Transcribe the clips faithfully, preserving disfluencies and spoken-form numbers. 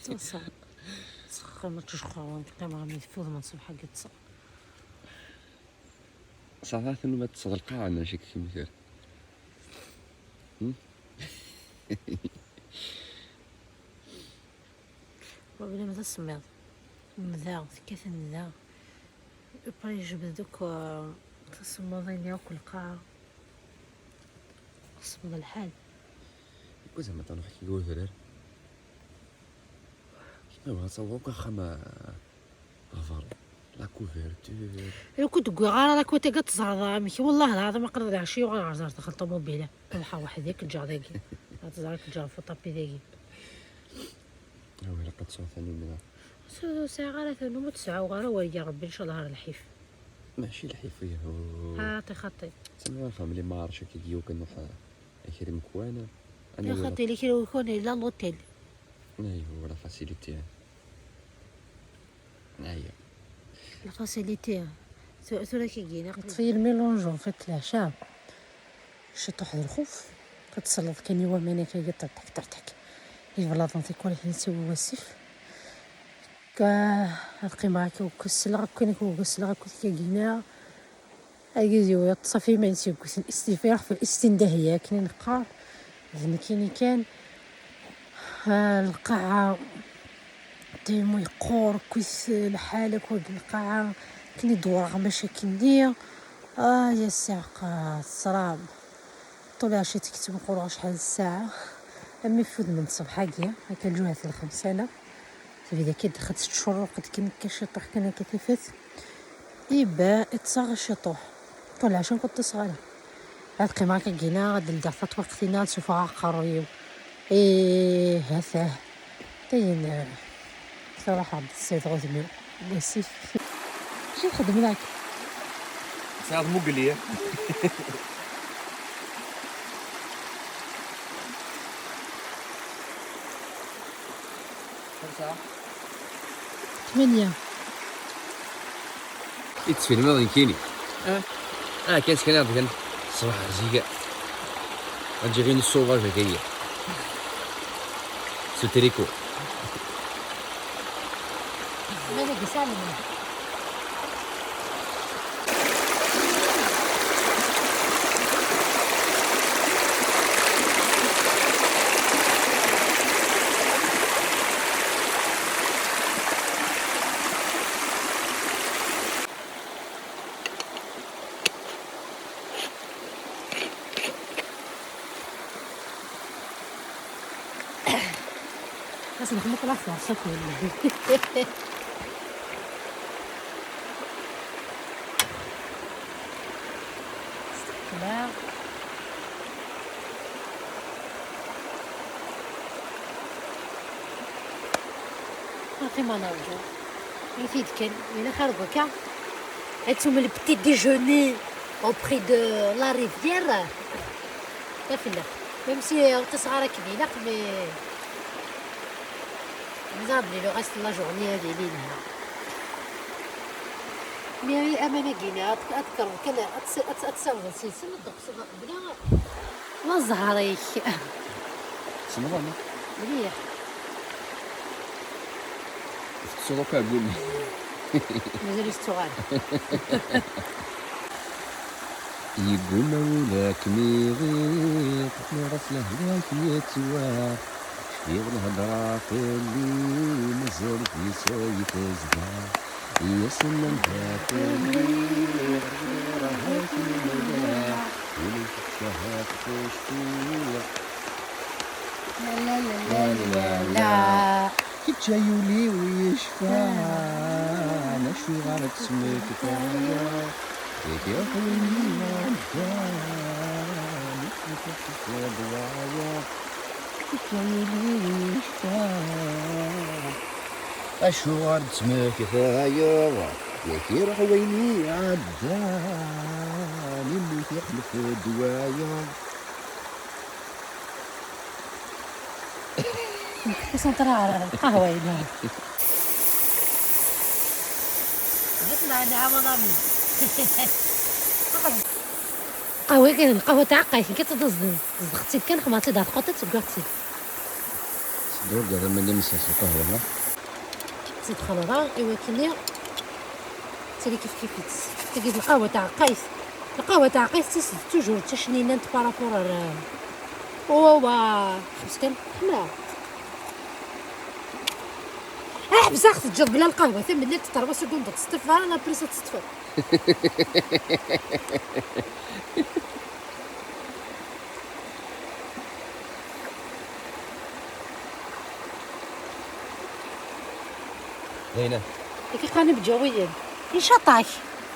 Ttṣeɣ. Ttxemmimeɣ ttejxuṛ, qqim ɣer mi tfud, ma nṣebḥ ad ṭṭseɣ. Saɛat n ma teṭṭseḍ lqaɛa, mačči kemm tura. Wabila d asemmiḍ. Nda, tekkat nda. Après yejbed akk, uh, tasemmaḍin-nni akk lqaɛa. Semmeḍ lḥal. Yeggul zeɛma ad nruḥ kra i udrar. Kima bɣa ad taweḍ akk axxam, ah, ɣer berra. La couverture. Ur kent-wwiɣ ara la côté-agi ad teẓreḍ amek. Wellah lɛaḍim aql-i d lɛecya uɣaleɣ ɣer ẓer daxel ṭumubil. Ruḥeɣ weḥd-i, ad k-ǧǧeɣ dagi. Ad teẓreḍ ad k-ǧǧeɣ ɣef uṭapi dagi. Awi, ilaq ad tesɛu tanumi. Ur sɛiɣ ara tanumi, ur tt-sɛuɣ ara, wagi Rebbi ncallah ar lḥif. Mačči lḥif, ihu. Xaṭi, xaṭi. Sami ara xemli ma arcak i yukan ruḥ, eh, akrim kwan. Ya xaṭi, la kra ukan ila l'hôtel. Aywa, la facilité. Aya. La facilité. Tura kigina. Tfayel mélange en fait leɛca. Ciṭuḥ d lxuf. Ad tesleḍ kan i waman akka, ṭerṭak, ṭerṭak. Yeblaḍen tikwal kan s wasif. Ka, ad qqimeɣ akka, ukud sleɣ, akken akka, ukud sleɣ, akked kagina. Agi d yiwet ṣafi iman-is yegguten istifir, istindahiya akken i neqqar. D nekkini kan. Ah, lqaɛa taymu yeqqur, akkit lḥal, akkit lqaɛa akken i d-wreɣ maca akkenni. Ah, ya ssiɛqa, tesram. Ṭul ɛaci tekcem qur acḥal ssaɛa. Am ifudem n ṣṣbeḥ-agi, akka lǧuhat lxemsa-na. Tebda kan txed tettcurruq-d kan akka ciṭuḥ kan akka tifet. Iba iṭṭseɣ ciṭuḥ. Ṭul ɛaci ur ṭṭiseɣ ara. Ad qqimeɣ akka gina, ad ldiɣ tatwaqt-ina, ad sufɣeɣ aqerruy-iw. Ih, hatah. Tayen, eh, truḥ-aɣ-d tessired udem-iw. Wasif. Acu txeddmeḍ akka? Tesɛiḍ mugel-iyi. Xemsa. Ṭmanya. I tesfilmeḍ nekkini? Ah. Ah, kan skan-aɣ-d kan ṣṣbeḥ zik. Ad ǧǧeɣ une sauvage dagi. Ce tricot. Mani gisalmi. Bas nxemmeq la force akk. Steqleɣ. Aqim ad nerǧu. I t-id kan, yella xir deg wakka. Ad tum le petit déjeuner au prix de la rivière. Tafella. Même si ur ṭṭiseɣ ara akken ilaq, mais neẓra belli le reste de la journée ad yili yelha. Mais aman-agi-nni, ad, ad tekkreḍ kan, ad ts-, ad ts-, ad tessawḍeḍ s-, Sima ddeqs bla la ẓẓher-ik. Semḍan. Mliḥ. Teṭṭseḍ akk aɛeggun. Mazal ur tettuɣ ara. Yeggumma wul ad kem-iɣiḍ, nniɣ-as lehwa-k yettwaɣ. Cfiɣ lhedra fell-i, mazal fell-i tezdeɣ. Yes-m anda telliḍ, ẓriɣ ahat nemneɛ, ula d kečč ahat cfiɣ. La, la, la, la, la, la. Kečč ay ul-iw yecfan, acuɣer d-tesmektayeḍ? Yagi aql-iyi ɛeddan, isem-ik ad tefreḍ wayeḍ. Kečč ay ul-iw yecfan, acuɣer d-tesmektayeḍ? Yak iruḥ wayen iɛeddan, immut ixlef-d wayeḍ. Ur sent-ara ɣer lqahwa-inu. Bas nɛenɛa, mon ami. Qahwa kan, lqahwa tɛeqqayt, nekk ad tt-id-zdeɣ-tt-id kan, xemmeɣ-tt-id ɣer tquṭiṭ, wwiɣ-tt-id. Ur d-rra mani msas lqahwa, ha? Ttedxleḍ, ha, i wakken i tili kif kif-itt. Tagi d lqahwa taɛeqqayt. Lqahwa taɛeqqayt tis-, toujours d tacnina n par rapport ar, wa, wa, ḥbes kan, ḥma. Ah, ḥbes, aɣ teǧǧeḍ bla lqahwa, tamellalt terwa segund ur teṣṭif ara, la prise ad teṣṭef. Dayna. Yak iqqaren ibǧawiyen. Icaṭ-ak.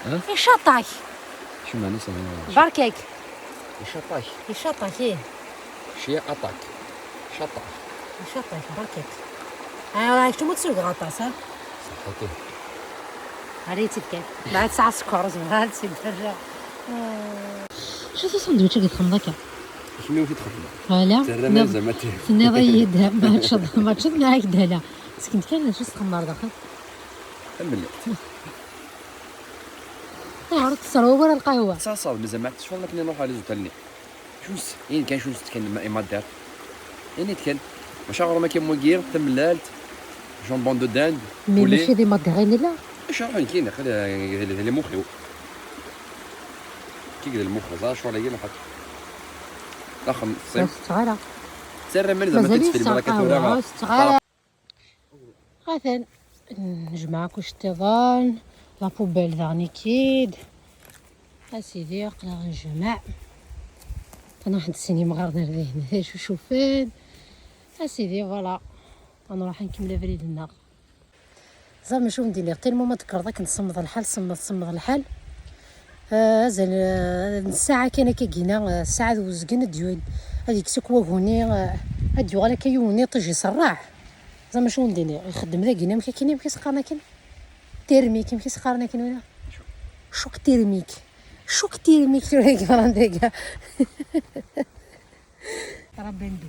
Ha? Icaṭ-ak. Acu meɛna-s? Berka-k. Icaṭ-ak. Icaṭ-ak, ih. Ciya aṭak. Icaṭ-ak. Icaṭ-ak, berka-k. Ah, kečč ur tsugeḍ aṭas, ha? Ṣaḥḥa-k. Ara yi-tt-id-kan. Bɛed tesɛa sskeṛ, zemreɣ ad tt-id-rreɣ. Ah. Acu tasandwič-agi txedmeḍ akka? Kemmi ur t-id-xedmeḍ. Voilà. Terra mani zama t- Tenniḍ-iyi-d ma teččeḍ, ma teččeḍ, neɣ ak-d-ala. Sken-d kan d acu txedmeḍ daxel. Amellal. Ayɣer ur tesserwiḍ ara lqahwa? Ttaṣaḍ, mazal ma tecfiḍ akken iruḥ ɣer les hôtels-nni. Cunset, ini-d kan cunset kan ima-, imaddar. Ini-d kan. Maca aɣrum akka am wagi, tamellalt, jambon de dinde, poulet. Mais mačči d imaddar i nella? Acu ara nekkini, aql-i d, d, d lmux-iw. Kik d lmux, ẓer acu ara yili ḥaca. Axem, ur tetteɣ ara. Terra mani zama mazal-iyi tettfilmiḍ akka tura. Ur tetteɣ ara. Atan, nejmeɛ akk iceṭṭiḍen, la poubelle daɣen-ik-id. A sidi, aql-aɣ nejmeɛ. Nruḥ-d ssinima ɣer dar dihin, d acu cufan. A sidi, voilà. Ad nruḥ ad nkemmel abrid-nneɣ. Ẓer mačči wen-d-iniɣ, tellement ma d-tekkreḍ akken semmeḍ lḥal, semmeḍ, semmeḍ lḥal. Ah, azal, ah, n ssaɛa kan akka gina, ah, ssaɛa d uzgen ad d-yu-, ad yekkes akk waguni, ah, ad d-yuɣal akka yiwen n yiṭij iṣerreɛ. Ẓer mačči wen-d-iniɣ, ixeddem dagini, amek akken, amek i s-qqaren akken? Tirmik, amek i s-qqaren akken wina? Choc thermique. Choc thermique tura i yeḍran dagi. Rabbi ndi.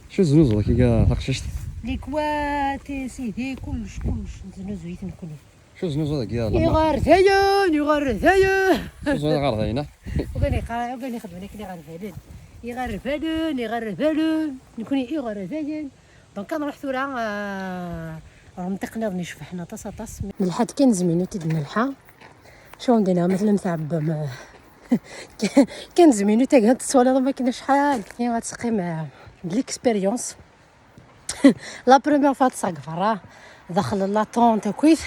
Acu znuzuḍ akka taqcict? Likwat, sidi, kullec, kullec, znuzu-iten kulli. Acu znuzuḍ dagi? Iɣerdayen, iɣerdayen. Acu znuzuḍ iɣerdayen, ah? Ugan iqra-, ugan ixeddmen akken iɣerdayen. Iɣerdayen, iɣerdayen. Nekni iɣerdayen. Donc, ad nruḥ tura, ah, ɣer umṭiq nniḍen icebḥen aṭas, aṭas. Nelḥa-d quinze minutes i d-nelḥa. Acu ɣen-d-iniɣ, ma tellam tɛebbem, ah, quinze minutes, agi ad tettwaliḍ am akken acḥal, ad teqqim, ah, d l'expérience. La première fois ṭṭseɣ deg berra, daxel n la tente akkit.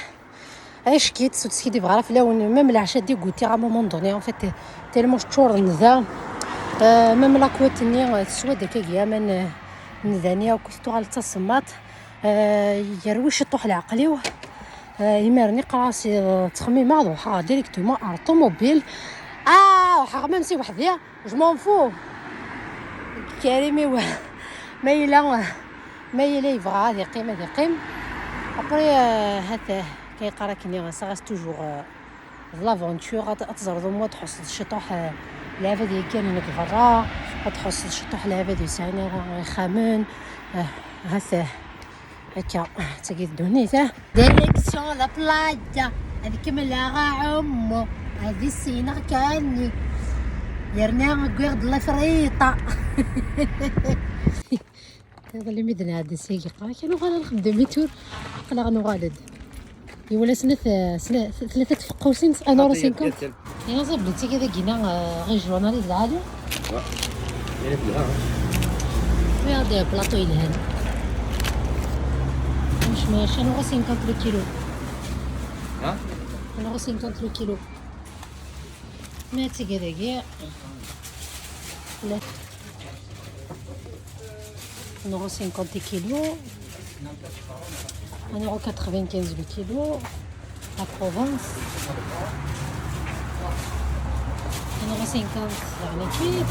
Acki-tt, ur teskiddibeɣ ara fell-awen, même leɛca d-iguti à un moment donné, en fait, tellement teččur nnda. Euh, même la couette-nni, euh, teswa-d akkagi aman, euh, n dani akk, tuɣal d tasemmaḍt. Euh, yerwi ciṭuḥ leɛqel-iw. Euh, imir-nni qqareɣ-as, euh, ttxemmimeɣ ad ruḥeɣ directement ar ṭumubil. Ah, ruḥeɣ même si weḥd-i. Je m'en fous. Karim-iw, ma yella, ma yella yebɣa ad iqqim, ad iqqim. Après, euh, hat, euh, kay yeqqar akken, ça reste toujours, euh, de l'aventure. Ad, ad teẓreḍ, au moins, ad tḥusseḍ ciṭuḥ, euh, lɛibad yegganen deg berra, ad tḥusseḍ ciṭuḥ lɛibad yesɛan ara ixxamen, euh, hat, euh, Akka, tagi d ddunit, ah. Direction la playa, ad kemmleɣ aɛummu, ad issineɣ kan, yerna wwiɣ-d lafriṭa. Iḍelli mi d-nɛedda seg, qqar kan uɣal ad nexdem demi-tour, aql-aɣ nuɣal-d. Iwala snat, snat, tlata tfeqqusin, un euro cinquante. Ineẓ abdi d tigi dagi-na, euh, ɣer journal i d lɛali. Wa. Yella telha, ha? Wiyaḍ plateau yelhan. Mec maca, un euro cinquante le kilo. Ha? Un euro cinquante le kilo. Ma d tigi dagi. La. Un euro cinquante kilo. Un euro quatre-vingt-quinze le kilo. La Provence. Un euro cinquante, يعني كيف؟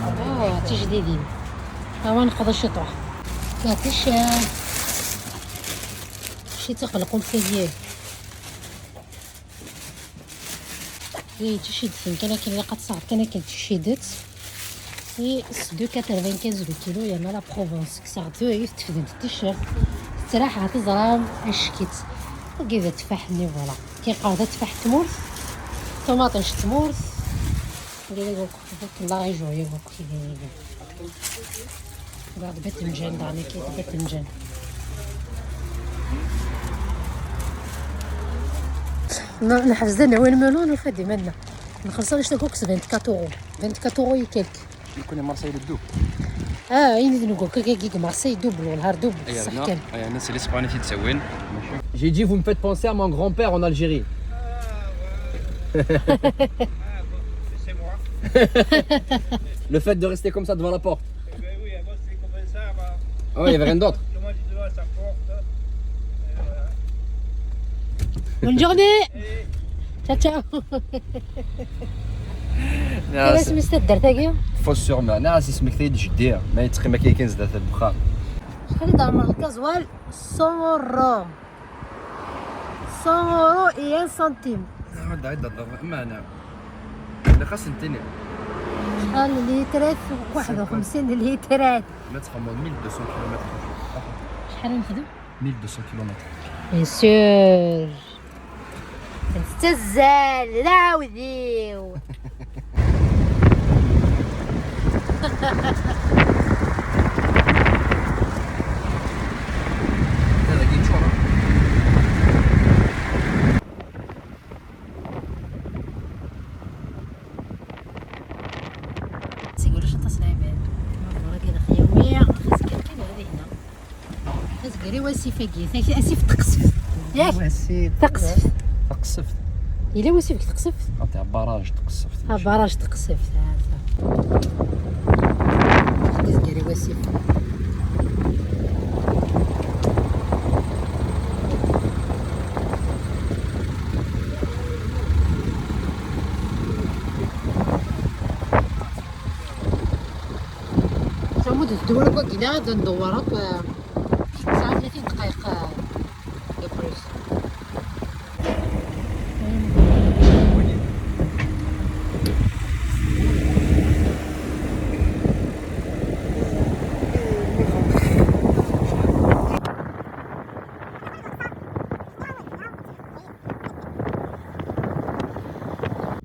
آه، تجديدين. هاو نقضي الشطوح. لا تش-، شي تقلقوا الكايير. إيه، تشيدت كان كاين اللي قد صعب كان كاين تشيدت. إيه، deux quatre-vingt-quinze le kilo، يا مالا بروفونس، كسر دو، إيه، تفدد التيشيرت. تراح تزرع الشكيت. وكذا تفاح ني فوالا. كي قاعدة تفاح تمورت. طوماطيش تمورت. كذا يقول لك، لا يجو، يقول لك، كذا يقول. بعد بيت نجان داني كي بيت نجان. نحفز دنا وين ملون وفادي منا. نخلص على شتا كوكس vingt-quatre euros. Vingt-quatre euros et quelques. يكون مارسيل الدوب. اه، اين نقول كي كي مارسيل دوبل والهار دوبل. اي صح، كان اي الناس اللي سبقوني في تسوين. J'ai dit, vous me faites penser à mon grand-père en Algérie. Le fait de rester comme ça devant la porte. Ah ouais, il y avait rien d'autre. Bonne journée. Ciao, ciao. لا، كيفاش مستدر تاكي؟ Fos sur mer. ناس اسمك تيد جدير، ما يتقي ما كاين كنز ذات البخار. شحال يدعمر الكازوال؟ صورو. صورو إيان سنتيم. لا، هذا عيد الضرب. ما أنا. لا، خاص نتيني. شحال الليترات؟ واحد وخمسين الليترات. ما تخمم mille deux cents kilomètres. شحال نخدم؟ Mille deux cents kilomètres. Bien sûr. نستزال، لا عاوديو. هذا كي تشوف. تيقولوا شطة سليمان. مرة كذا خياوية، خاص كان كان هذه هنا. تزكري واسيفاكي، تاكي اسيف تقصف. ياك؟ واسيف. تقصف. تقصف. إلا واسيفك تقصف؟ عطيها باراج تقصف. ها باراج تقصف، ها، ها. تزكري واسيف. تعمد الدول كنا ندورك. ساعة ثلاثين دقيقة، آه، de plus.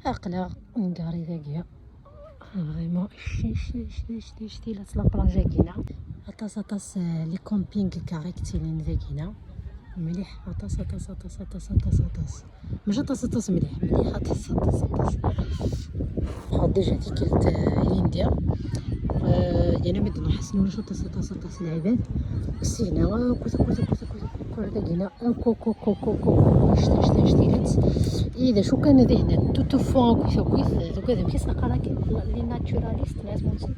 أقلع نقاري ذاكيا. فريمون، شتي، شتي، شتي، شتي، شتي، لا، لا بلاج كاينة. عطاس، عطاس، آه، لي كومبينغ كاريكتينين ذاكينا. مليح، عطاس، عطاس، عطاس، عطاس، عطاس، عطاس. ماشي عطاس، عطاس مليح، مليح، عطاس، عطاس، عطاس. خاطر ديجا تيكلت، آه، لينديا. آه، يعني ما نحس نقول شو عطاس، عطاس، عطاس العباد. بس هنا، آه، كوتا، كوتا، كوتا، كوتا، كوتا، كوتا، هنا. آه، كو، كو، كو، كو، كو. شتي، شتي، شتي، لات. إذا شو كان هذه هنا، تو، تو فون، كوتا، كوتا. دوك هذا ماشي ساقا، لكن لي ناتشوراليست لازم نسمع.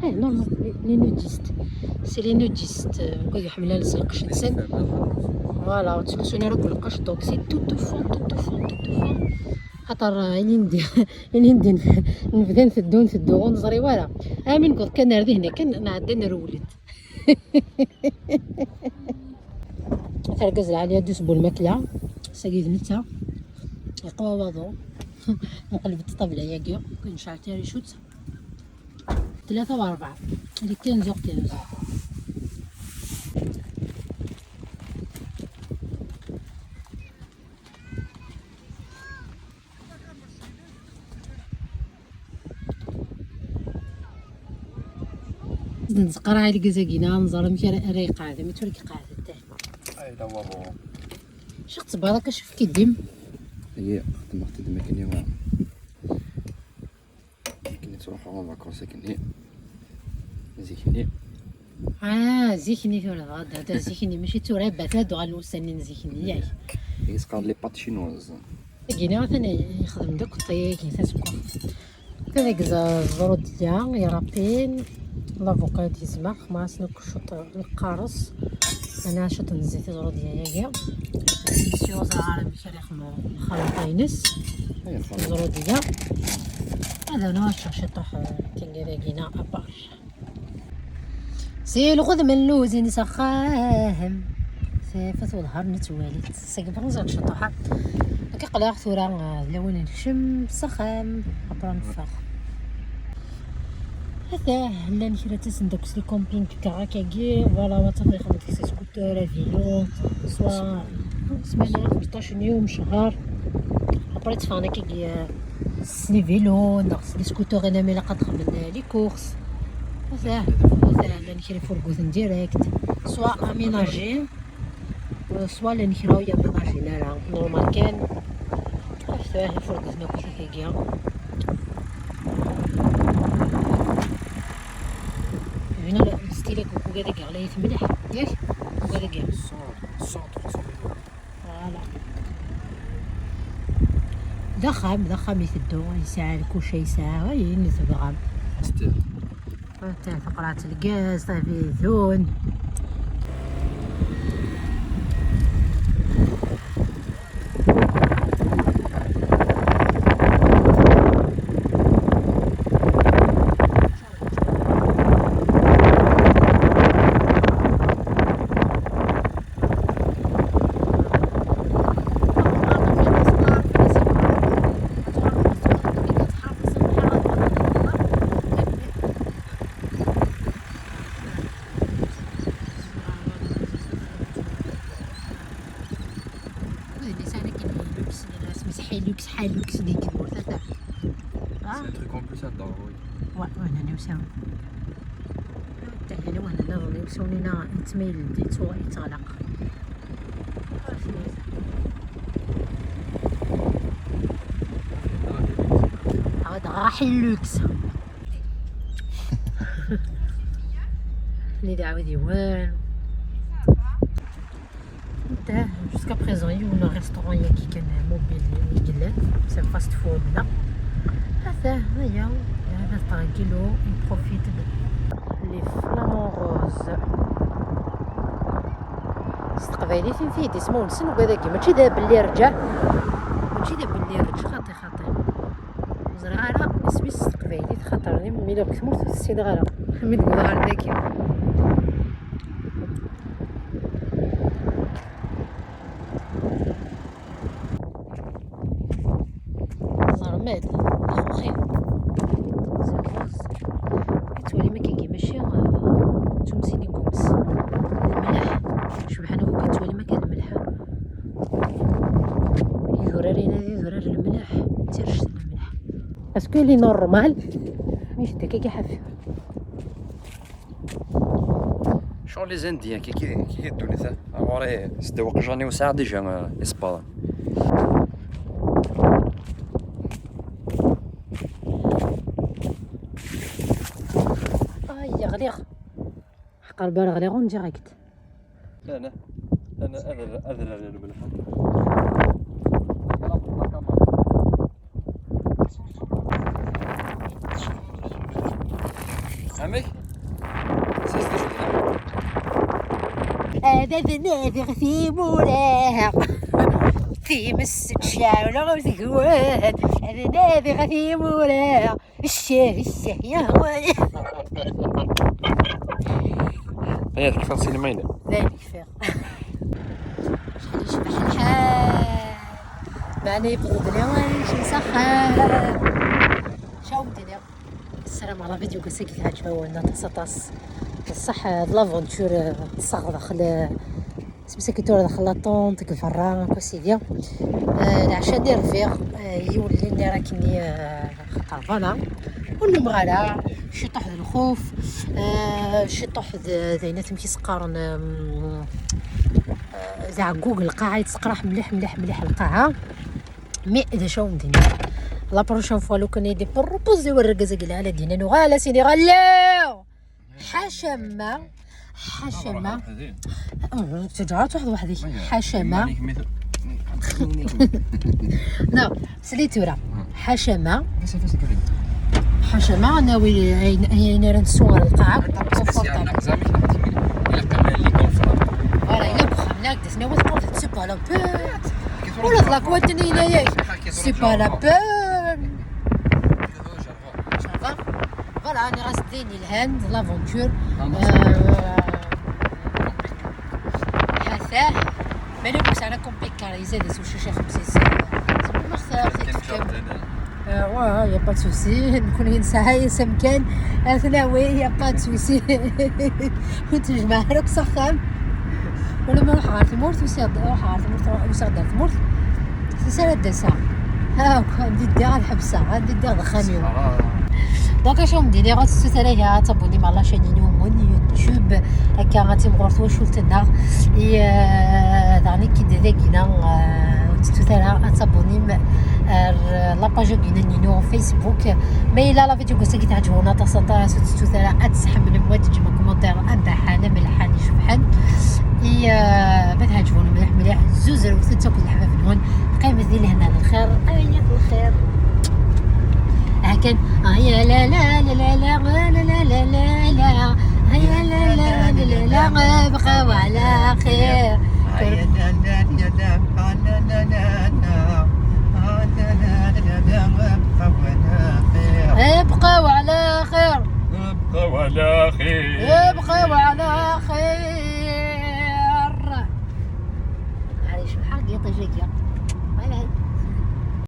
ايه، نورمال، لي، لي نوديست. سي لي نوديست، آه، كي يحملها لسلق شنسن. فوالا، وتسلسوني راك بالقش، دونك سي تو تو فون، تو تو فون، تو تو فون. خاطر، آه، الين ندي، الين ندي نبدا نفدو، نفدو، ونزري ولا. آه، من قلت كان نردي هنا، كان نعدي نرولد. تركز العالية دوس بول الماكلة. ساقي نتا. يقوى واضو. نقلب الطابلة ياكيو. كنشعل تاري شوت. ثلاثة وأربعة. اللي كاين زوق كاين. نزقر على كزاكينا، نزرم كي راه يقعد، مي تولك قاعد تاعي. هذا هو بو. شفت بركة، شوف كي ديم. هي خدمة، خدمة كني. كني تروحوا en vacances كني. زيكني. آه، زيكني في الغد، هذا زيكني، ماشي تورا بات، هادو غا الوسنين زيكني، ياك. يسقى les pâtes chinoises. كينا ثاني يخدم دوك الطياكي، تاع سكر. كذا كزا الزرودية، يا رابين، لافوكا دي زماخ، ما سنوك شوط القارص. أنا شوط نزيت الزرودية، يا، يا. سيوزا عالم شريخ مو-، مخلطة ينس. أي خلاص. الزرودية. هذا نوع شطوح، آه، تنقريقينا أبار. سي الغد من اللوزين سخاهم. سيفة وظهر نتوالي. سقف نزل شطوحة. كي قلع ثورة، آه، لون نكشم سخام. أبرا نفخ. هذا هلا نشري تسندوكس لي كومبينغ كاع كاكي. فوالا، ما تفيخ. سكوتر، فيلو، سوا سمانة، خمسطاش يوم، شهر. ابري تفانا كي سني فيلو، ناقص لي سكوتور، انا مي لقد خمن لي كورس. Ata, ata, llan kra ifurguten direct, soit aménagés, soit llan kra ur aménagés ara. Normal kan. Ata, ifurguten akk tagi. Hna style akk ugad agi ɣlayet mliḥ, yak? Ugad agi. Voilà. D axxam, d axxam iteddu, yesɛa lkuca, yesɛa ayen tebɣam. Ata taqerɛet n lgaz, tabidun. Wid-nni sɛan akken luks, nnan-as Ḥilux, Ḥilux, deg tmurt, ata. Ah. C'est un truc en plus à Dordogne. Ouais, ouais, nnan-as. Ata, yella wahda nniḍen, iwsawnen-a yettmaylen-d, yettu-, yetteɣlaq. Ah, dɣa Ḥilux. Nni d aɛudiwen. Ata, jusqu'à présent, yiwen n restaurant yagi kan mobile i yellan, c'est un fast food là. Ata, aya, هذا tranquillo, il profite de les flamants roses. S teqbaylit i t-id-isem-nsen ugad-agi, mačči d abelli rǧa, mačči d abelli rǧa, xaṭi, xaṭi. Ur ẓriɣ ara isem-is s teqbaylit, xaṭer mi lliɣ deg tmurt ur t-ssineɣ ara. Mi d-wwḍeɣ ɣer dagi. Ẓermel, axuxi. Zerruz. Tettwalim akkagi, mačči, uh, d tumzin i yumsen. D lmelḥ. Cebḥen akk, tettwalim akka lmelḥ. Idurar-ina d idurar n lmelḥ, d tirect n lmelḥ. Est-ce que il est normal? Mi tedda akka ḥafi. Ccɣel les Indiens, kiki, kiki ddunit, ah. Ɣur-i seddaw uqjan-iw sɛiɣ déjà, ah, isebbaḍen. Ay, ɣliɣ. Ḥqer bara ɣliɣ en direct. Ana, ana, ad, ad rren lmelḥ. Amek? Ad ad-nadiɣ timura, times tceɛleɣ deg-wen, ad nadiɣ timura. Ccah, ccah, ya. Aya tekfiḍ sinima-inem? Dayen kfiɣ. Acḥal yecbeḥ lḥal. Meɛna yewweḍ-d lawan, nekcem s axxam. Caw d-iniɣ. Ssarameɣ la vidéo n wass-agi teɛǧeb-awen aṭas, aṭas. Ṣṣeḥ, d l'aventure, ṭṭseɣ daxel, Semsaki tura daxel la tente, deg berra, akk a sidi. Eh, leɛca-nni rbiɣ, eh, yiwen llinni ara k-nni, eh, xaṭer, voilà. Ur nnumeɣ ara, ciṭuḥ d lxuf, eh, ciṭuḥ d, d ayen amek i s-qqaren, em, eh, d aɛeggug lqaɛa, yettseqraḥ mliḥ, mliḥ, mliḥ lqaɛa. Mais d acu awen-d-nniɣ? La prochaine fois, lukan i d-ipropoziw argaz-agi lɛala dina, nuɣal a sidi ɣallew! Ḥacama, ḥacama. Teǧǧa ad tṛuḥ weḥd-k. Ḥacama. Non, sli tura. Ḥacama. Ḥacama, ad nawi ayen, ayen ara nsew ɣer lqaɛa. Voilà, ila deg uxxam, la gdes nawi tqum, c'est pas la peine. Ula d la qualité-nni, ila yak. C'est pas la peine. Voilà, nniɣ-as-d d ayen yelhan, d l'aventure. Ah, non, c'est Euh, Hatah. Mani ur sɛan akumpikkar, izad-as ucic axemsa. Temmut, euh, ouais, y a pas de souci. Nekni nesɛa ass amkan. Ad t-nawi, y a pas de souci. Ur ttnejmaɛ ara akk s axxam. Wala ma ruḥeɣ ɣer tmurt, usiɣ-d, ruḥeɣ ɣer tmurt, usiɣ-d ɣer tmurt. Seg ara d-aseɣ. Akk, anda i ddiɣ ad ḥebseɣ, anda i ddiɣ d axxam-iw. Donc acu n-d-iniɣ, ur tettut ara ad tabonnim ɣer la chaîne-inu n YouTube, akka ad timɣur twacult-nneɣ. I, eh, daɣen nekk d dagina, eh, ur tettut ara ad tabonnim ar la page-agi-inu n Facebook. Ma yella la vidéo-agi teɛǧeb-awen aṭas aṭas, ur tettut ara ad tḥemmlem, ad teǧǧem commentaire abaḥan, amelḥan, icebḥen. I, eh, ma teɛǧeb-awen mliḥ mliḥ, zuzrewt-tt akked leḥbab-nwen. Qqimet di lehna d lxir, ay at lxir. Akken, aya la la la la la la la la la la, aya la la la la la la, bqaw ɛla xir. Bqaw ɛla xir. Bqaw ɛla xir. Bqaw ɛla xir. Ɛli cebḥa giṭ-agi.